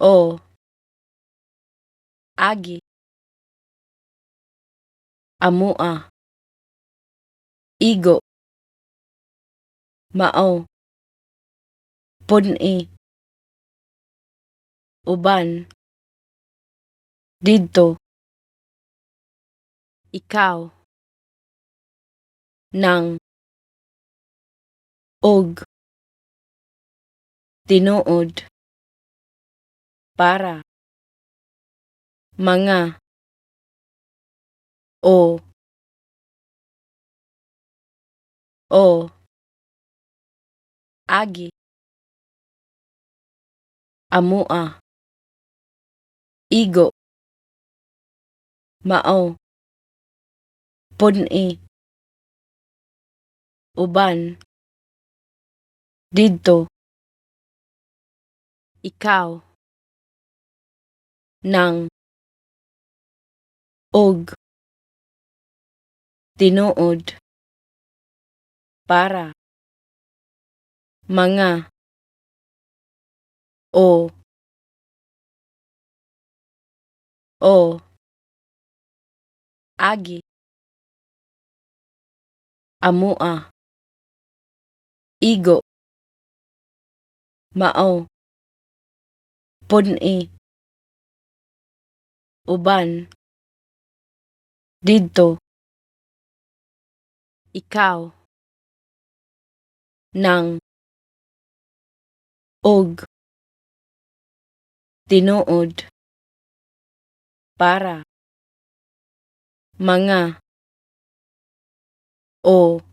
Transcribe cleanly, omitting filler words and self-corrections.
O, agi, amoa, igo, mao, pun-i, uban, didto, ikaw, nang, og, tinuod, para, mga, o, o, agi, amoa, igo, mao, pun-i, uban, didto, ikaw, nang, og, tinuod, para, mga, o, o, agi, amoa, igo, mao, pun-i, uban, didto, ikaw, nang, og, tinuod, para, mga, o.